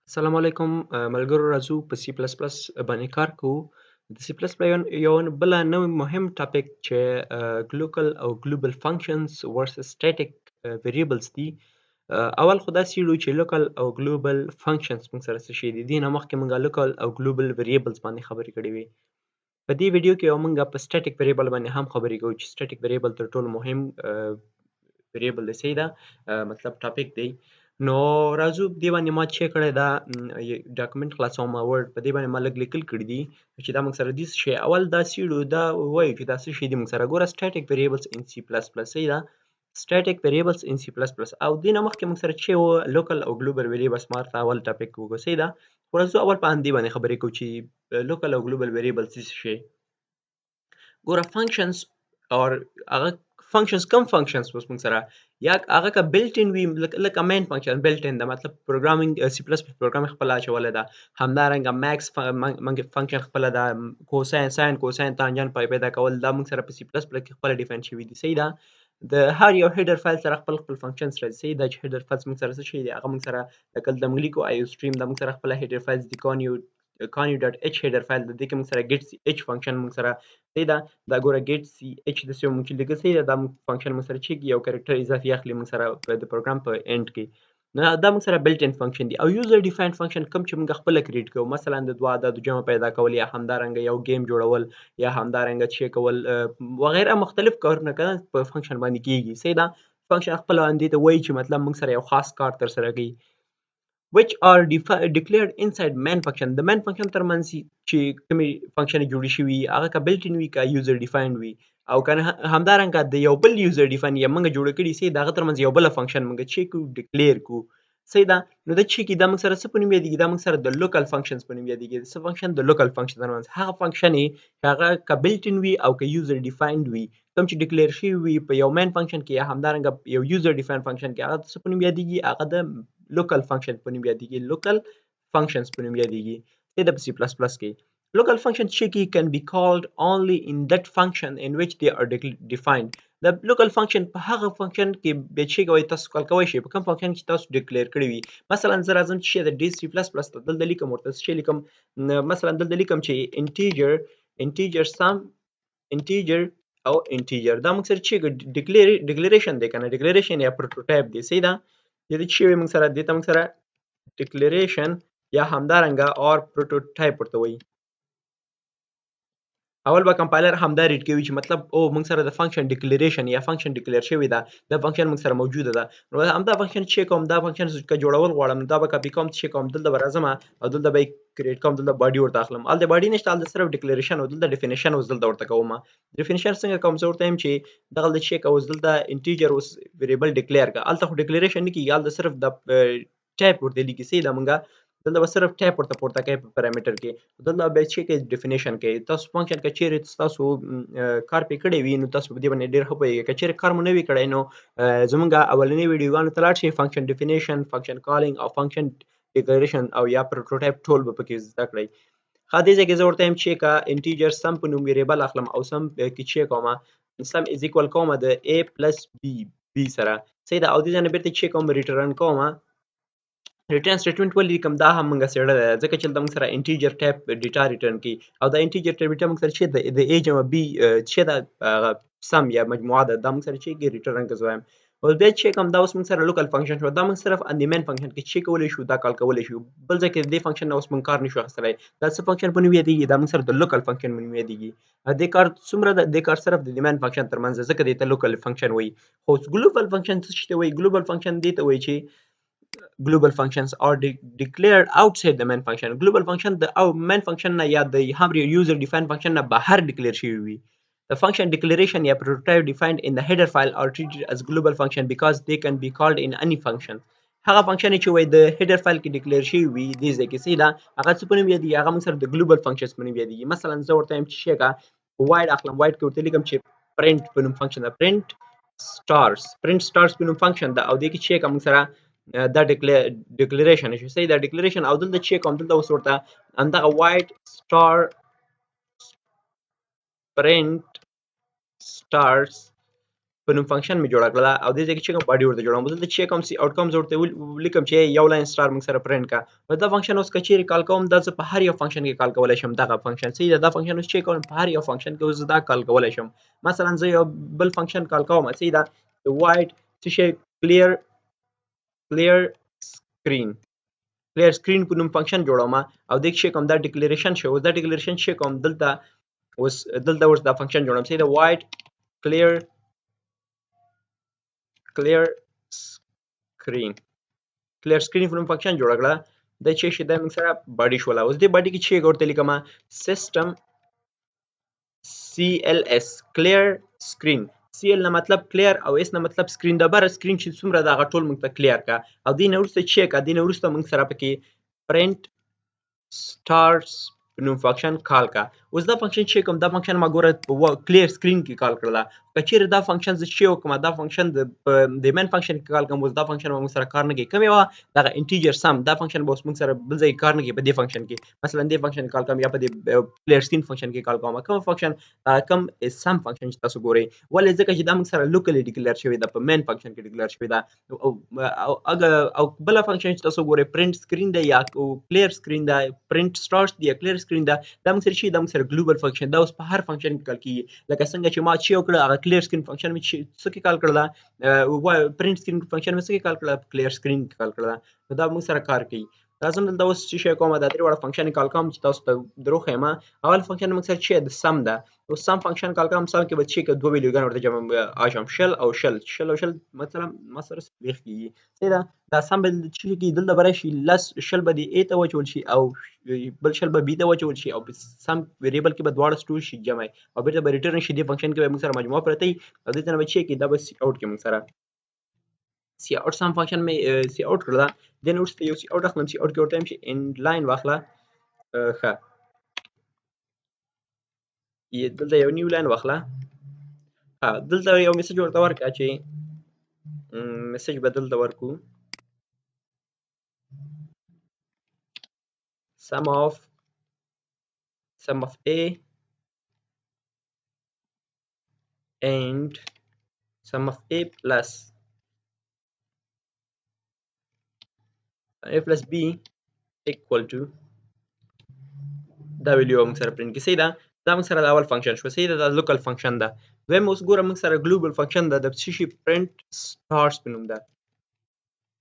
السلام علیکم ملګرو، راځو په سی پلس پلس باندې کار کوو. د سی پلس پلس یو بله نوې مهم topic چې glocal او global functions versus static variables دي. اول خو دا څېړو چې local او global functions موږ سره څه شی دي. دې نه مخکې موږ local او global variables باندې خبرې کړې وې. په دې ویډیو کې موږ په static variable باندې هم خبرې کوو چې static variable تر ټولو مهم variable دی، صحیح ده، مطلب topic دی. نو راځو دې باندې ما چې کړی دا document خلاصوم Word، په دې باندې ما لږ لیکل کړي دي چې دا موږ سره دي څه شی. اول دا څېړو، دا وایو چې دا څه شی دي موږ سره. ګوره static variables in C plus plus، صحیح ده، static variables in C plus plus. او دې نه مخکې موږ سره چې و local او global variables ما ورته اول topic وکړو، صحیح ده. خو راځو اول په همدې باندې خبرې کوو چې local او global variables څه شی. ګوره functions او هغه functions، کم functions اوس موږ سره یا هغه که built in وي، لکه main function built in ده، مطلب programming C plus plus program خپله اچولې ده. همدارنګه max function خپله ده، cosine، sine، cosine، tangent پیدا کول دا موږ سره په C plus plus کې خپله define شوي دي، صحیح ده. د هر یو header file سره خپل خپل functions راځي، صحیح ده. چې header files موږ سره څه شی دي، هغه موږ سره لکه دلته موږ لیکو iostream، دا موږ سره خپله header files دي. Conio dot h header file د دې کې موږ سره get c h function موږ سره، صحیح ده. دا ګوره get c h داسې موږ چې لیکل، صحیح ده. دا function موږ سره چې یو character اضافي اخلي موږ سره د پروګرام په end کې. نو دا موږ سره built in function دی. او user defined function کوم چې موږ خپله create کوو، مثلا د دوه عددو جمع پیدا کول یا همدارنګه یو game جوړول یا همدارنګه چې کول وغیره مختلف کارونه که په function باندې کیږي، صحیح ده. function خپله همدې ته وایي چې مطلب موږ سره یو خاص کار ترسره کوي، which are declared inside main function. د main function ترمنځ چې کومې function جوړې شوي هغه که built in وي که user defined وي، او که همدارنګه د یو بل user defined یا موږ جوړ کړي، صحیح ده، هغه ترمنځ یو بله function موږ چې کوو declare کوو، صحیح ده. نو دا چې کی دا موږ سره څه په نوم یادېږي، دا موږ سره د local functions په نوم یادېږي. څه function؟ د local function ترمنځ هغه function یې چې هغه که built in وي او که user defined وي، کوم چې declare شوي وي په یو main function کې یا همدارنګه یو user defined function کې، هغه څه په نوم یادېږي، هغه د local function په نوم یادېږي، local functions په نوم یادېږي، صحیح ده. په C plus plus کې local function چې کی can be called only in that function in which they are defined. د local function په هغه function کې به چې کوي تاسو call کوی شئ، په کوم function کې تاسو declare کړی وي. مثلا زه راځم چې د D C plus plus ته دلته لیکم، ورته څه شی لیکم، مثلا دلته لیکم چې integer، integer sum، integer او integer. دا موږ سره چې declaration دی که نه، declaration یا prototype دی، صحیح ده. دې ته چې وایي موږ سره، دې ته موږ سره declaration یا همدارنګه or prototype ورته وایي. اول به compiler همدا read کوي چې مطلب او موږ سره د function declaration یا function declare شوې ده، دا function موږ سره موجوده ده. نو همدا function چې کوم، دا function که جوړول غواړم دا به کاپي کوم، چې کوم دلته به راځم او دلته به یې create کوم، دلته body ورته اخلم. هلته body نشته، هلته صرف declaration او دلته definition اوس دلته ورته کوم. definition څنګه کوم؟ زه ورته وایم چې دغلته چې کوم اوس دلته integer اوس variable declare کړه. هلته خو declaration نه کېږي، هلته صرف د ټایپ ورته لیکي، صحیح ده. موږ دلته به صرف ټایپ ورته پورته کوي په parameter کې، دلته به چې کوي definition کوي. تاسو function که چیرې تاسو کار پې کړی وي نو تاسو په دې باندې ډېر ښه پوهېږئ. که چیرې کار مو نه وي کړی نو زموږ اولنۍ ویډیوګانو ته لاړ شئ، function definition، function calling او function declaration او یا prototype ټول به پکې زده کړئ. ښه، دې ځای کې زه ورته وایم چې که integer sum په نوم variable اخلم او sum کې چې کوم sum is equal کوم د a plus b سره، صحیح ده. او دې ځای نه بېرته چې کوم return کوم، return statement ولې لیکم، دا هم موږ څېړلی دی، ځکه چې دلته موږ سره integer type data return کوي او دا integer type data موږ سره چې د a جمع b چې ده هغه sum یا مجموعه ده، دا موږ سره چې return کوي زه وایم. اوس بیا چې کوم دا اوس موږ سره local function شو، دا موږ صرف ان د main function کې چې کولی شو دا call کولی شو، بل ځای کې د دې function نه اوس موږ کار نشو اخیستلی. دا څه function په نوم یادېږي؟ دا موږ سره د local function په نوم یادېږي. دې کار څومره ده؟ دې کار صرف د main function ترمنځ ده، ځکه دې ته local function وایي. خو global function څه شي ته وایي؟ global function دې ته وایي چې global functions are declared outside the main function. Global function د او main function نه یا د هم user defined function نه بهر declare شوی وي. The function declaration یا prototype defined in the header file are treated as global function because they can be called in any function. هغه function چې وایي د header file کې declare شوی وي دې ځای کې، صحیح ده، هغه څه په نوم یادېږي؟ هغه موږ سره د global functions په نوم یادېږي. مثلا زه ورته وایم چې شیګه void اخلم، void کې ورته لیکم چې print په نوم function ده، print stars، print stars په نوم function ده، او دې کې چې موږ سره دا declaration شو، صحیح ده، declaration. او دلته چې کوم دلته اوس ورته همدغه void star print stars په نوم function مې جوړه کړله او دې ځای کې چې کوم body ورته جوړوم. دلته چې کوم cout کوم، زه ورته ولیکم چې یو line star موږ سره پرنټ کا. نو دا function اوس که چیرې call کوم، دا زه په هر یو function کې call کولی شم دغه function. صحیح ده، دا function اوس چې کوم په هر یو function کې اوس زه دا call کولی شم. مثلا زه یو بل function call کوم، صحیح ده، void څه شی clear screen، clear screen په نوم function جوړوم او دې کې چې کوم دا declaration شو. اوس دا declaration چې کوم دلته اوس دلته اوس دا function جوړوم، صحیح ده، void clear screen، clear screen په نوم function جوړه کړه. دا چې شي دا موږ سره body شوله. اوس دې body کې چې ورته لیکم system CLS clear screen، CL نه مطلب clear او S نه مطلب screen، دا بر screen چې څومره دا ټول موږ ته clear کا. او دې نه وروسته چې کا دې نه وروسته موږ سره پکې print stars په نوم function call کا. اوس دا function چې کوم دا function ما ګوره په clear screen کې call کړله. که چیرې دا function زه چې وکړم دا function د main function کې call کوم، اوس دا function به موږ سره کار نه کوي. کوم یوه دغه integer sum دا function به اوس موږ سره بل ځای کار نه کوي. په دې function کې مثلا دې function call کوم یا په دې clear screen function کې call کوم، کوم function کوم sum function چې تاسو ګورئ. ولې؟ ځکه چې دا موږ سره locally declare شوې ده، په main function کې declare شوې ده. او بله function چې تاسو ګورئ print screen ده یا clear screen ده، print stars دی یا clear screen ده، دا موږ سره چې دا موږ سره global function دا اوس په هر function کې call کیږي. لکه څنګه چې ما چې وکړه هغه clear screen function مې چې څه کې call کړله، print screen function مې څه کې call کړله، clear screen کې call کړله. نو دا موږ سره کار کوي. راځم دلته اوس چې شی کوم دا درې واړه function call کوم چې تاسو ته دروښیم. اول function موږ سره چې د sum ده، اوس sum function call کوم. sum کې به چې دوه value ګان ورته جمع اچوم، 20 او 20، 20 او 20 مثلا ما سره 40 کېږي. صحیح ده، دا sum به چې کېږي دلته به راشي لس، 20 به د A ته واچول شي او بل 20 به B ته واچول شي او په sum variable کې به دواړه store شي جمع او بېرته به return شي. دې function کې به موږ سره مجموعه پرته وي او دې ته به چې کېږي دا به cout کې موږ سره cout sum function مې cout کړله. دې نه وروسته یو cout اخلم، cout کې ورته وایم چې end line واخله. ښه، دلته یو new line واخله. دلته یو message ورته ورکړه چې message به دلته ورکو sum of A and sum of A plus A plus B equal to دا value موږ سره پرنټ کړي. صحیح ده، دا موږ سره د اول function شو. صحیح ده، دا local function ده. دویم اوس ګوره موږ سره global function ده، د څه شي print stars په نوم ده.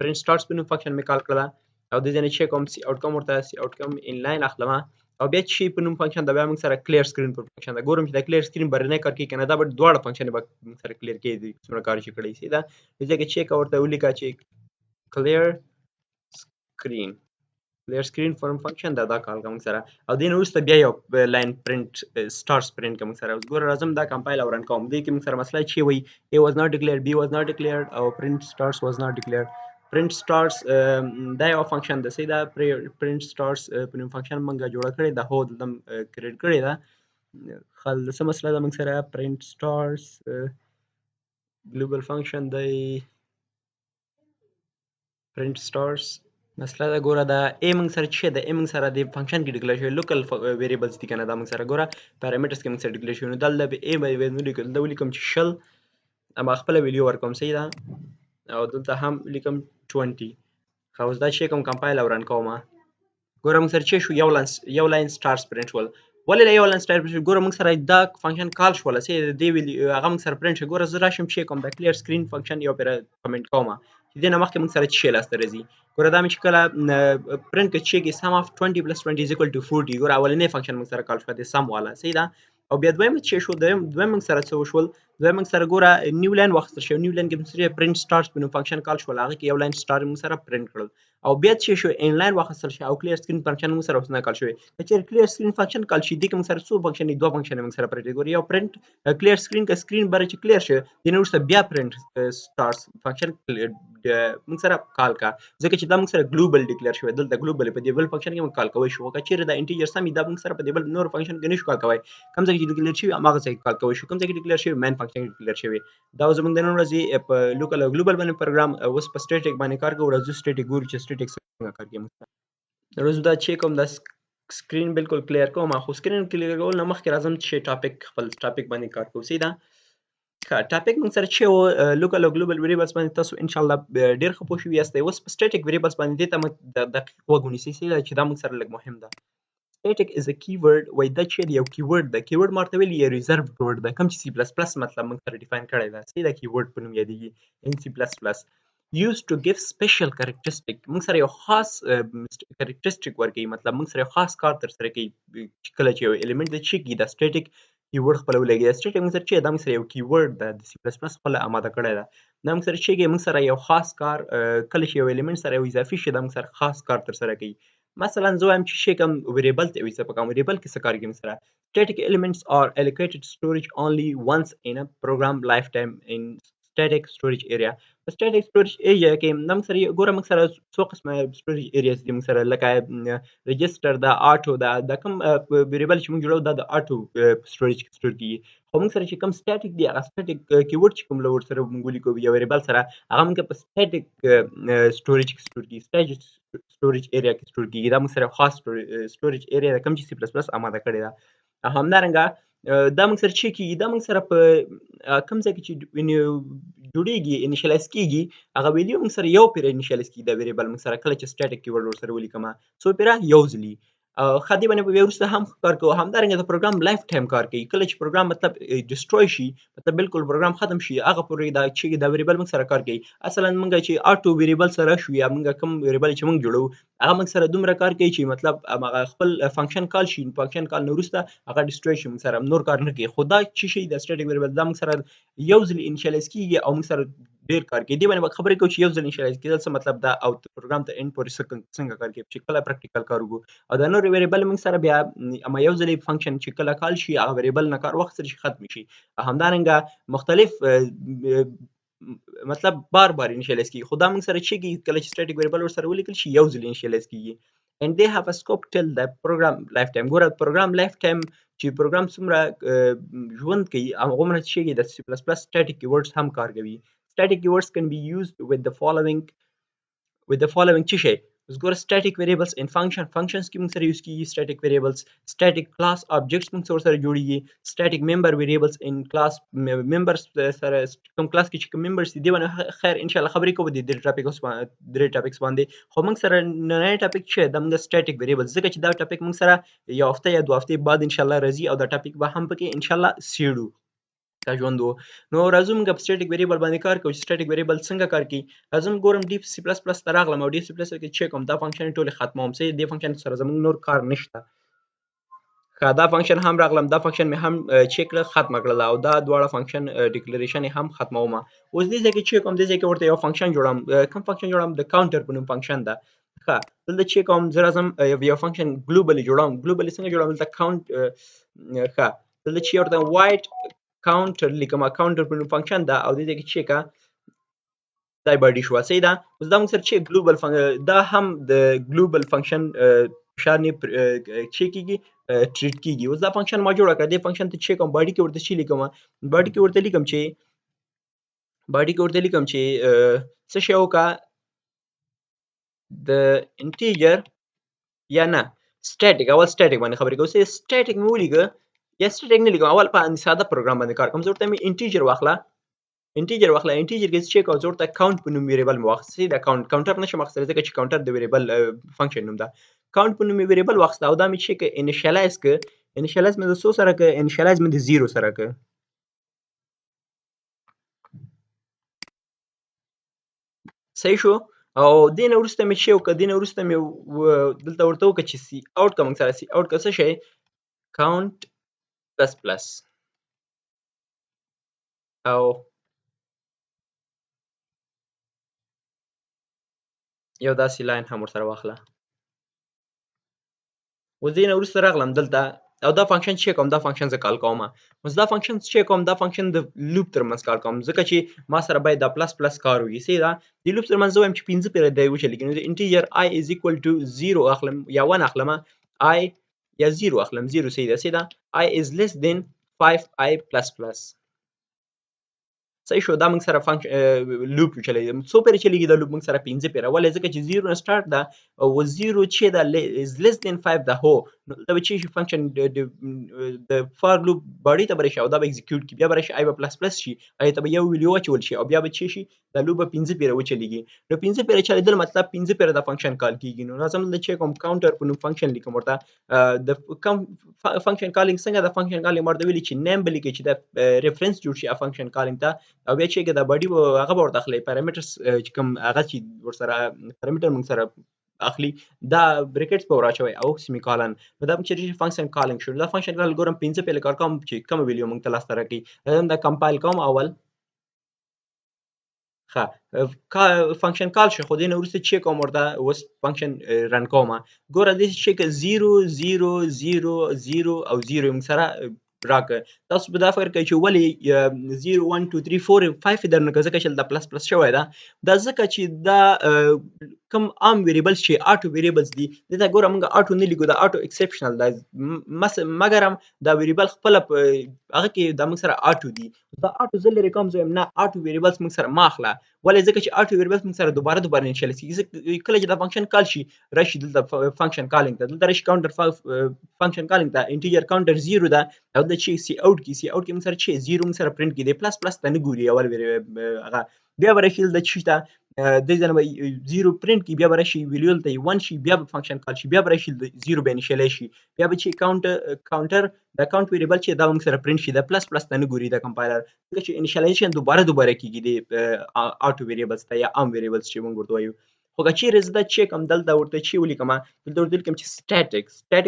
print stars په نوم function مې call کړله او دې ځای نه چې کوم cout کوم ورته cout کوم end line اخلم او بیا چې په نوم function ده بیا موږ سره clear screen پر function ده. ګورم چې دا clear screen برنه کار کوي که نه، دا به دواړه function به موږ سره clear کړي څومره کار چې کړی. صحیح ده، دې ځای کې چې ورته ولیکه چې clear screen، clear screen form function دا دا call کوم سره او دې نه وروسته بیا یو line print stars print کوم سره. اوس ګوره راځم دا compile او run کوم. دې کې موږ سره مسله چې وایي A was not declared, B was not declared او print stars was not declared. print stars دا یو function ده. صحیح ده، print stars په نوم function موږ جوړه کړې ده، هو دلته create کړې ده. خل څه مسله ده موږ سره print stars global function دی print stars مسله ده. ګوره دا A موږ سره چې ده، A موږ سره د function کې declare شوی local variables دي که نه، دا موږ سره ګوره parameters کې موږ سره declare شوی. نو دلته به A به ولیکم، دلته ولیکم چې 20 اما خپله value ورکوم. صحیح ده، او دلته هم لیکم 20. ښه، اوس دا چې کوم compile او run کوم. ګوره موږ سره چې شو یو line stars print شول. ولې له یو line star print شول؟ ګوره موږ سره دا function call شوله. صحیح ده، دې value هغه موږ سره پرنټ شو. ګوره زه راشم چې کوم دا clear screen function یو پیر comment کوم چې دې نه مخکې موږ سره چې لاسته راځي. ګوره دا مې چې کله پرنټ کړ چې کې sum of 20 plus 20 is equal to 40. ګوره اولنی function موږ سره call شو د sum والا. صحیح ده، او بیا دویم چې شو، دویم موږ سره څه وشول؟ دویم موږ سره ګوره new line واخیستل شو. new line کې موږ سره print stars په نوم function call شول، هغه کې یو line star موږ سره پرنټ کړل. او بیا چې شو end line واخیستل شو او clear screen function موږ سره اوس نه call شوی. که چېرې clear screen function call شي، دې کې موږ سره څو function دي؟ دوه function موږ سره پرنټ. ګوره یو print clear screen که screen بره چې clear شي، دې نه وروسته بیا print stars function موږ سره call کا، ځکه چې دا موږ سره global declare شوی. دلته global په دې بل function کې موږ call کولی شو. که چېرې دا integer sum وي، دا موږ سره په دې بل نور function کې نشو call کولی. کوم ځای کې چې declare شوی هماغه ځای کې call کولی شو، کوم ځای کې declare شوی main function کې declare شوی. دا اوس زموږ د نن ورځې په local او global باندې پروګرام. اوس په static باندې کار کوو. راځو static ګورو چې static څنګه کار کوي. راځو دا چې کوم دا screen بالکل clear کوم. خو screen clear کول نه مخکې راځم چې topic خپل topic باندې کار کوو. صحیح ده، ښه، topic موږ سره چې و local او global variables باندې تاسو ان شاء الله ډیر ښه پوه شوي یاستئ. اوس په static variables باندې دې ته موږ دقیق غوږ ونیسئ، صحیح ده، چې دا موږ سره لږ مهم ده. Static is a keyword، وایي دا چې یو keyword ده. Keyword ما ورته ویلي یو reserved word ده، کوم چې سی پلس پلس مطلب موږ سره define کړی ده، صحیح ده. Keyword په نوم یادېږي in C++، used to give special characteristic. موږ سره یو خاص characteristic ورکوي، مطلب موږ سره یو خاص کار ترسره کوي چې کله چې یو element د چې کېږي دا static keyword خپله ولګي. دا static موږ سره چې دا موږ سره یو keyword ده، د سی پلس پلس خپله اماده کړی ده. دا موږ سره چې کوي، موږ سره یو خاص کار، کله چې یو element سره یو اضافي شي، دا موږ سره خاص کار ترسره کوي. مثلا زه وایم چې شی کوم variable ته یو اضافه کوم، variable کې څه کار کوي؟ موږ سره static elements are allocated storage only once in a program lifetime in static storage area. په static storage area کې موږ سره ګوره، موږ سره څو قسمه storage areas دي. موږ سره لکه register ده، auto ده، دا کوم variable چې موږ جوړو دا د auto storage کې store کیږي. خو موږ سره چې کوم static دی، هغه static keyword چې کوم له ورسره موږ ولیکو یو variable سره، هغه موږ په static storage کې store کیږي، static storage area کې store کیږي. دا موږ سره خاص storage area ده کوم چې سی پلس پلس اماده کړې ده. همدارنګه دا موږ سره چې کیږي، دا موږ سره په کوم ځای کې چې جوړیږي، initialize کیږي، هغه value موږ سره یو پیره initialize کیږي. دا variable موږ سره کله چې static keyword ورسره ولیکم، څو پیره؟ یو ځلي. ښه، دې باندې به بیا وروسته هم کار کوو. همدارنګه د program lifetime کار کوي. کله چې program مطلب destroy شي، مطلب بالکل program ختم شي، هغه پورې دا چې دا variable موږ سره کار کوي. اصلا موږ چې auto variable سره شو یا موږ کوم variable چې موږ جوړو، هغه موږ سره دومره کار کوي چې مطلب هغه خپل function call شي، function call نه وروسته هغه destroy شي، موږ سره نور کار نه کوي. خو دا چې شي د static variable، دا موږ سره یو ځل initialize کیږي او موږ سره ډیر کار کوي. دې باندې به خبرې کوو چې یو ځل initialize کېدل څه مطلب ده او program ته end پورې څنګه کار کوي چې کله practical کار وکړو. او دا نور variable موږ سره بیا اما یو ځل function چې کله call شي، هغه variable نه کار واخیستل شي، ختم شي. همدارنګه مختلف مطلب بار بار initialize کیږي. خو دا موږ سره چې کیږي، کله چې static variable ورسره ولیکل شي، یو ځل initialize کیږي. And they have a scope till the program lifetime. ګوره، program lifetime چې program څومره ژوند کوي، هغومره چې کیږي د سی پلس پلس static keywords هم کار کوي. Static keywords can be used with the following چې شی. اوس ګوره، static variables in function، functions کې موږ سره use کیږي static variables، static class objects موږ سره جوړیږي، static member variables in class members سره، کوم class کې چې کوم members دي، دې باندې خیر ان شاء الله خبرې کوو د دې topic اوس درې topics باندې. خو موږ سره نننی topic چې دا موږ static variables، ځکه چې دا topic موږ سره یو هفته یا دوه هفتې بعد ان شاء الله راځي او دا topic به هم پکې ان شاء الله څېړو که ژوند و. نو راځو موږ په static variable باندې کار کوو چې static variable څنګه کار کوي. راځم ګورم ډي سی پلس پلس ته راغلم او ډي سی پلس کې چک کوم، دا function ټولې ختموم. صحیح، دې function سره زموږ نور کار نشته. ښه، دا function هم راغلم، دا function مې هم چک کړه، ختمه کړله، او دا دواړه function declaration یې هم ختموم. اوس دې ځای کې چک کوم، دې ځای کې ورته یو function جوړوم. کوم function جوړوم؟ د کاونټر په نوم function ده. ښه، دلته چک کوم، زه راځم یو function globally جوړوم. Globally څنګه جوړوم؟ دلته count، ښه، دلته چې ورته void counter لیکم، کاونټر په نوم function ده، او دې ځای کې چې کا دا body شوه، صحیح ده. اوس دا موږ سره چې global دا هم د global function شان چې کیږي، treat کیږي. اوس دا function ما جوړه کړه، دې function ته چې کوم body کې ورته چې لیکم، body کې ورته لیکم چې، body کې ورته لیکم چې، څه شی وکړه، د integer یا نه static، اول static باندې خبرې کوو. Static مې ولیکه یا static نه لیکم، اول په ساده program باندې کار کوم. زه ورته مې integer واخله، integer واخله، integer کې چې کوم زه ورته count په نوم variable مې واخیست. دا count، counter نشم اخیستلی ځکه چې counter د variable function نوم ده. Count په نوم variable واخیسته او دا مې چې که initialize که، initialize مې د څو سره که، initialize مې د 0 سره که. صحیح شو. او دې نه وروسته مې چې وکړه، دې نه وروسته مې دلته ورته وکړه چې cout که موږ سره cout که څه شی count plus plus، او یو داسې line هم ورسره واخله. اوس دې نه وروسته راغلم دلته او دا function چې کوم، دا function زه call کوم. اوس دا function چې کوم، دا function د loop ترمنځ کال کوم، ځکه چې ما سره باید دا plus plus کار وي. صحیح ده. د loop ترمنځ زه وایم چې پنځه پیره دی وچلېږي، نو د integer i is equal to 0 اخلم یا 1 اخلم، i یا 0 اخلم، 0 صحیح ده. صحیح ده. I is less than 5 i plus plus. صحیح شو. دا موږ سره function loop چلېږي. څو پیره چلېږي دا loop؟ موږ سره پنځه پیره. ولې؟ ځکه چې 0 نه start ده او 0 چې ده is less than 5 ده، هو نو دلته به چې شي function د for loop body ته به راشي او دا به execute کړي. بیا به راشي i به plus plus شي، i ته به یو value واچول شي او بیا به چې شي دا loop به 5 پیره وچلېږي. نو 5 پیره چلېدل مطلب 5 پیره دا function call کیږي. نو راځم دلته چې کوم کاونټر په نوم function لیکم ورته. د کوم function calling څنګه د function calling ورته ویلي چې name به لیکي چې د reference جوړ شي function calling ته، او بیا چې دا body هغه به ورته اخلي parameters چې کوم هغه چې ورسره parameter موږ سره اخلي دا brackets به وراچوي او semicolon. نو دا چې function calling شو، دا function call ګورم 5 پیله کار کوم چې کومه value موږ ته لاسته راکړي. راځم دا compile کوم اول. ښه function call شو، خو دې نه وروسته چې کوم ورته اوس function run کوم. ګوره دې چې که 0 0 0 0 او 0 موږ سره راکړ. تاسو به دا فکر کوئ چې ولې 0 1 2 3 4 5 درنه کړه، ځکه چې دلته plus plus شوی ده. دا ځکه چې دا کوم عام variables چې auto variables دي، دې ته ګوره موږ auto نه لیکو، دا auto exceptional ده، مګر هم دا variable خپله په هغه کې دا موږ سره auto دي. دا auto زه لرې کوم، زه وایم نه auto variables موږ سره مه اخله. ولې؟ ځکه چې auto variables موږ سره دوباره دوباره initialize کېږي. کله چې دا function call شي راشي دلته function calling ته، دلته راشي counter function calling ته، integer counter 0 ده او دلته چې cout کړي، cout کې موږ سره چې 0 موږ سره پرینټ کړي، دی plus plus ته نه ګوري اول هغه. بیا به راشي دلته چې ته دې ځای نه به 0 پرینټ کړي، بیا به راشي value دلته یې 1 شي، بیا به function call شي، بیا به راشي 0 به initialize شي، بیا به چې کاونټر د count variable چې دا موږ سره پرینټ شي، دا plus plus ته نه ګوري دا compiler، ځکه چې initialization دوباره دوباره کېږي د auto variables ته یا عام variables چې موږ ورته وایو. خو که چیرې زه دا چې کوم دلته ورته چې ولیکم، دلته ورته ولیکم چې static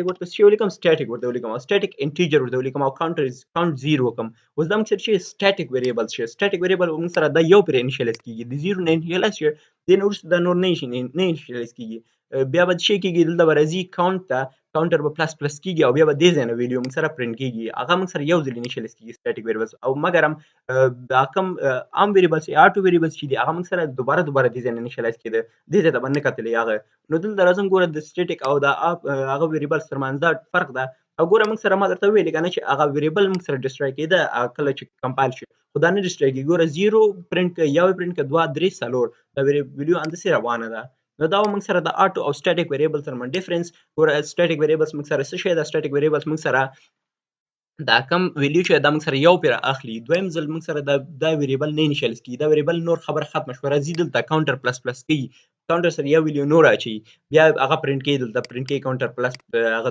ورته چې ولیکم، static ورته ولیکم او static integer ورته ولیکم او counter count 0 وکم. اوس دا موږ سره چې static variable شي، static variable موږ سره دا یو پرې initialize کېږي، د 0 نه initialize شي، دې نه وروسته دا نور نه initialize کېږي. بیا به چې کېږي دلته به راځي count ته، کاونټر به plus plus کېږي او بیا به دې ځای نه value موږ سره پرینټ کېږي، هغه موږ سره یو ځل initialize کېږي static variables. او مګر هم دا کوم عام variables یا auto variables چې دي هغه موږ سره دوباره دوباره دې ځای نه initialize کېده، دې ځای ته به نه کتلې هغه. نو دلته راځم ګوره د static او د هغه variables ترمنځ دا فرق ده. او ګوره موږ سره ما درته ویلې که نه چې هغه variable موږ سره destroy کېده کله چې compile شي، خو دا نه destroy کېږي. ګوره 0 پرینټ کړه، یو پرینټ کړه، 2 3 4، دا value همداسې روانه ده. نو دا موږ سره د auto او static variable ترمنځ difference. ګوره static variables موږ سره څه شی ده؟ static variables موږ سره دا کم value چې دا موږ سره یو پیر اخلي، دویم ځل موږ سره دا variable نه initialize کېږي، دا variable نور خبره ختمه شوه، راځي دلته counter plus plus کوي، کاونټر سره یو value نور اچوي، بیا هغه پرینټ کوي، دلته پرینټ کوي counter plus هغه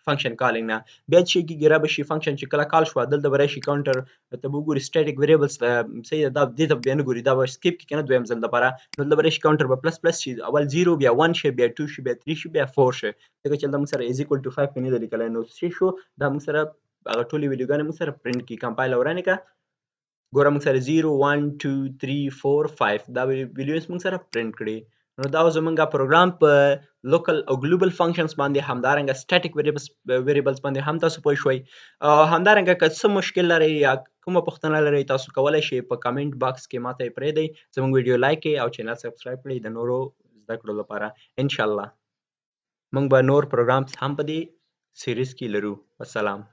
function calling نه. بیا چې کېږي را به شي function چې کله call شوه دلته به راشي کاونټر ته به وګوري static variables ته، صحیح ده، دا دې ته بیا نه ګوري، دا به skip کړي که نه دویم ځل دپاره. نو دلته به راشي کاونټر به plus plus شي، اول 0 بیا 1 شي، بیا 2 شي، بیا 3 شي، بیا 4 شي، ځکه چې دلته موږ سره is equal to 5 نه دی لیکلی. نو څه شو دا موږ سره هغه ټولې value ګانې موږ سره پرینټ کړي. compile او run یې کړه، ګوره موږ سره 0 1 2 3 4 5 دا values موږ سره پرینټ کړي. نو دا زمونږ پروګرام په local او global functions باندې، همدارنګه static variables باندې هم تاسو پوه شوئ. همدارنګه که څه مشکل لرئ یا کومه پوښتنه لرئ تاسو کولی شئ په comment box کې ماته یې پرېږدئ. زمونږ ویډیو like کړئ او channel subscribe کړئ د نورو زده کړو لپاره. انشاءالله موږ به نور programs هم په دې series کې لرو. والسلام.